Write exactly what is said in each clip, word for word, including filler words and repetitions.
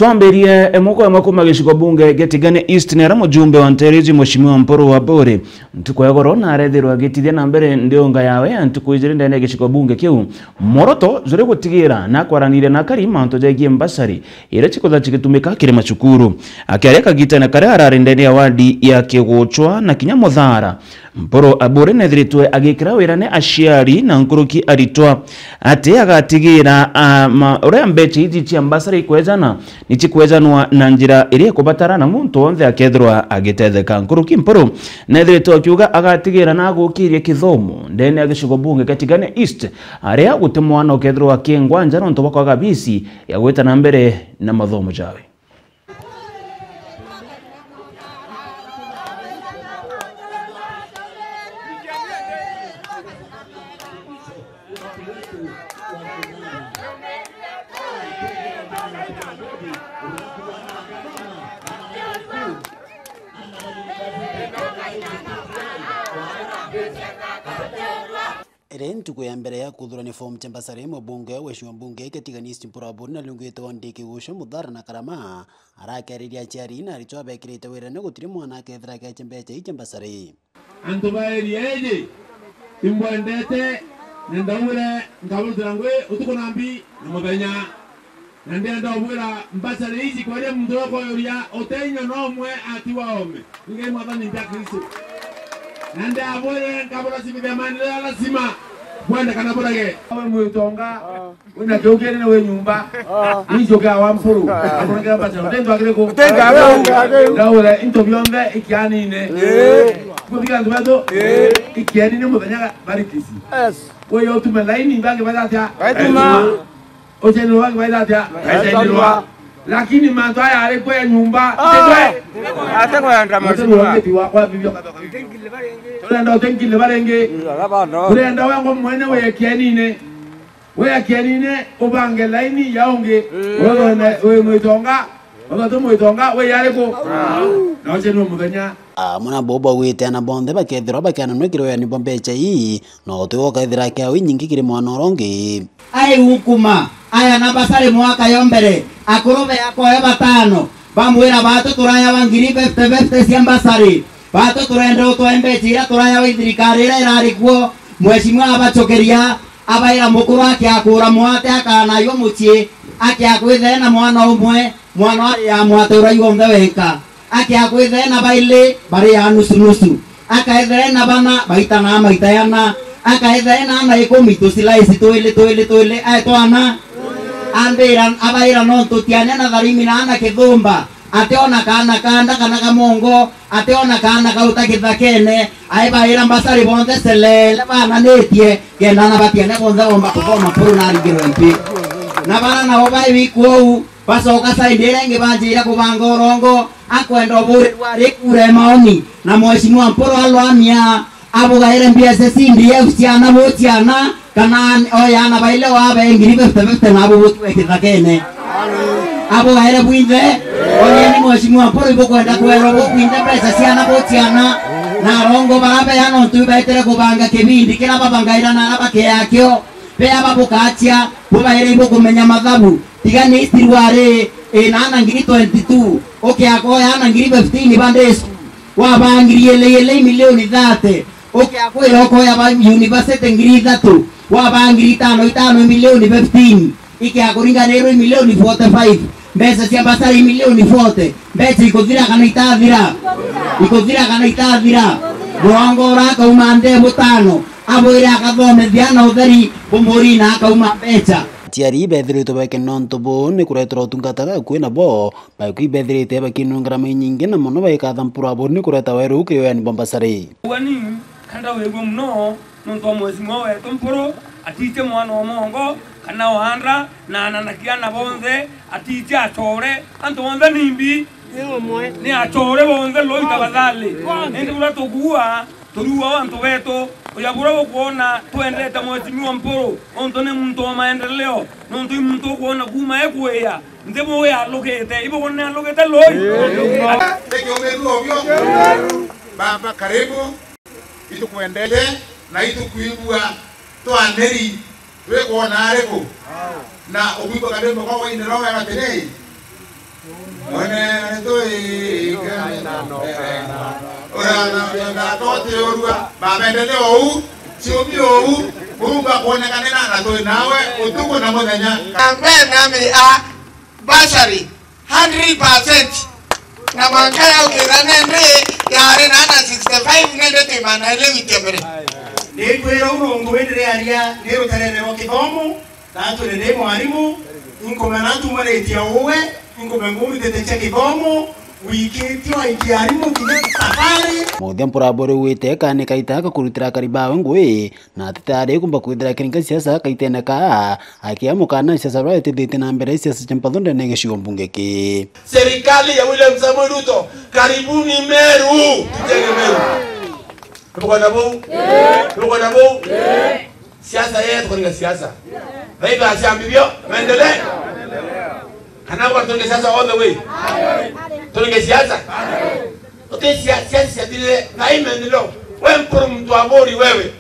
Twambirie, e, moko emwe kuma gicigo bunge gia Tigania East, ni aria mujumbe wa Ntereji, Mheshimiwa Mpuru Aburi, ntuku ya goro na arethirwa agitithia na mbere ndiunga yawe ya ntuku ijiri ndene ya gicigo bunge kiu. Mworoto juri gutigira na kwaraniria na akari mantu jegie mbasari iria cikutha cigitumika kiri macukuru. Akiaria kagitene karia arari ndene ya wadi ya Kiguchwa na kinya Muthara, Mpuru Aburi nethiritwe agikira wira ni aciari na nkuruki aritwa ati agatigira, a, ma-, uria mbecha iji cia mbasari ikwejana ni cikwejanwa na njira iria ikubatara na muntu wonthe akethirwa agitetheka. Nkuruki Mpuru nethiritwe akiuga agatigira na agukirie kithomo ndene ya gicigo bunge kia Tigania East, aria guti mwana ukethirwa akingwa nja nontu bwa kwaga bisi ya gwita na mbere na mathomo jawe. Iri ntuku ya mbere ya kuthurania fomu cia mbasari, mubunge wa gicigo bunge kia Tigania East Mpuru Aburi na riungite wa Ndiki Gucio Muthara na Karama arakeriria aciari na aritwa abekirite wirene gutiri mwana akethira akeche mbecha ii cia mbasari. Antu ba area iji imbwendete, na ndaugire nkaburutira ngui utuku na mbi na muthenya. Na ndienda ubwira mbasari ici kwaria muntu ukoyoria uteinyo no umwe ati wa ome. Ngai mwathani mbia Kristo. Na ndabwire nkabura cibithia maendeleo ya lazima. Bwende kana burege. Awe mwitonga, wina kiu kinene wi nyumba. Ninjuke awa Mpuru. Akurengera mbasari. Uteinyo akiri ku? Ndaure into bionthe ikianine. Kuthika antu betu ikianine muthenya barikisi. Yes. Wewe utume laini, bangi baitha atia? Baituma. Ucenirwa bangi baitha atia? Baituma. Bacenirwa. Lakini mantu aya ari kwe nyumba. Ah. Ate kwa anda mheshimiwa. Ati wa kwa bibi. Turenda utenkile barengi. Turenda wengwa mwene we kianine. We kianine ubange laini ya ungi. Mm. Wewe we mwitonga. Baba tu mwitonga, we yari ku? Na ucenirwa muthenya. Amwe nabo baugite ana bonthe bakethirwa bakiananua kiri weani bwa mbecha ii, na utwi ukethira kiao inyingi kiri mwana uria ungi. Ai ukuma, aya na basari mwaka yo mbere, akuru be akoyo batano, bamwira batu turaya wa ngiri fifty fifty cia mbasari, batu turenda utwae mbecha iria turaya wa thirikari iria irari kuo, mheshimiwa abachokeria, abaira mukuru akiakura mwate akanayua mucii, akiakwithee na mwana umwe, mwana ari ya mwate uria yonthe wenka. Akiakwithee na baili bari ya nusu nusu. Akaethee na bana baitana maita yana. Akaethee na ana ikumi tusilaisi twili twili twili aetwana. Ambira, abaira nontu tiania na tharimi na ana kithumba. Ationa kaana kanda kana kamongo, ationa kaana kauta kithakene, aibaira mbasari bonthe selele bananitie, kenda na batiane bonthe bomba kuthoma Mpuru na aringirwe mpi. Na bara nao bai bikwou, bacoka side iria ingi banjira kubanga urongo, akwenda uburirwa ari kura ya maoni, na mheshimiwa Mpuru alwamia, abugaire mbia cia C D F ciana bo ciana, kana oya ana baile wabe ngiri fifty fifty na abo botiwe kithakene. Abugaire bwinthe, oya ni mheshimiwa Mpuru ibukwenda kwerwa bukwinthe mbeca ciana bo ciana, na arongo bara beana untu ibaitire kubanga kibindi kira babangaira na ara bakeakio, bea babukachia, bubaire ibukumenya mathabu, tiga ni istirwa ari, ina ana ngiri twenty-two, ukiakoya ana ngiri fifteen ba day school. Wabangiri ile ile milioni thirty, ukiakwira ukoya ba university ngiri ithatu, wabangiri itano itano milioni fifteen, ikiakuringanirwa milioni forty-five. Mbeca cia mbasari milioni forty, mbeca ikuthira kana itathira? Ikuthira kana itathira? Murongo urakauma nde butano, abwire akathomethia na utheri bumuri na akauma mbeca. Aciari bethiritwe bekene nontu buu ni kuretera utungata gakui nabo, baikui bethirite bakinunga ngarama inyingi na mono baikatha Mpuru Aburi ni kureta weru kiri weani bwa mbasari. Wani kanda wegwe muno nontu wa mheshimiwa wetu Mpuru atitie mwana wa mongo kana wa nda na ana na kiana bonthe atitie acore antu bonthe nimbi ni acore bonthe loi tafadhali. Indi uria tukuua Turiua antu betu, uya buria bukwona twendete mheshimiwa Mpuru, nontu ni muntu wa maendeleo, nontu i muntu ukwona kuuma ekuia, nthi bugi alugite, ibukwona ni alugite lui? Thank you, thank you, thank you. Baba, karibu. Itukwendete na itukwigua twaneri, wikwona ariku? Na ukwigua karibu kwa waine roho ya gatene. One tuikare na mbere. Uria anapenda koti urua, babendete ou, ciumi ou, bumba kuonekanira na twi nawe utuku na muthenya. Amen, amen. A bursary, hundred percent. Na mwanka yaukira nende yari na na sixty-five, nende twimana ile wiki ya mbere. Nikwira urungu windire aria ni ruterere rwa kithomo, na turi ni mwarimu, inkumena ntumaritie uwe, inkumena ngurutite cia kithomo, wikitio aiki arimu kinya safari. Muthia Mburaburi wite kani kaita kakurutira akari bawe ngui, na atitari kumba kwithira kiringa siasa kaitene ka, akia mukana siasa rwa itithitie na mbere siasa cia mpatho ndene gicigo mbunge ki. Serikali ya William Samoei Ruto, karibuni Meru, tujenge Meru. Tuko na bou? Tuko na bou? Siasa yetu kuringa siasa. Raila asiambibio, maendeleo. Kana kwa turinge siasa all the way. Turinge siasa. Uti sia-, siasa cia thirire, na hii maendeleo. Wewe mpuru mtu wa Bori wewe.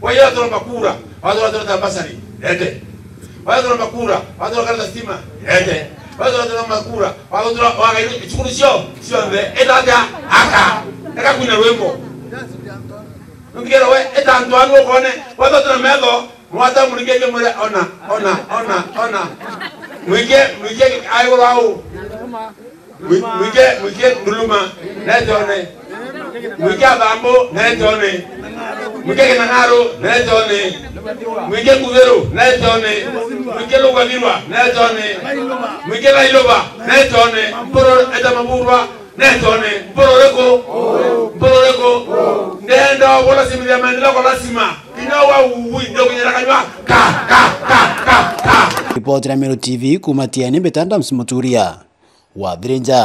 Wewe watura makura, watura tabasari, ete. Watura makura, watura karata stima, ete. Watura makura, watura wagaire cukuru cio, cionthe, etatia, aka. Eka kwina rwimbo. Nthigere we, eta antu anu ukone, wathatura metho, mwata muringe mwire, ona, ona, ona, ona. Mwike, mwike, aiguru au. Mwi-, mwike, mwike Nduluma, netone. Mwike Athambu, netone. Mwike Kinang'aru, netone. Mwike Kuthiru, netone. Mwike Lugathirwa, netone. Mwike Thailuba, netone. Mpuru eta Maburwa, netone. Mpuru uriku? Mpuru uriku? Ndenda gulasimithia maendeleo kwa lazima. Kinya wa uwi, ndio kunyera kanywa. Ka, ka, ka, ka, ka. Ripoti ya Meru T V kuma Tiani, Mbeta Adams Muturia. Wathirinja.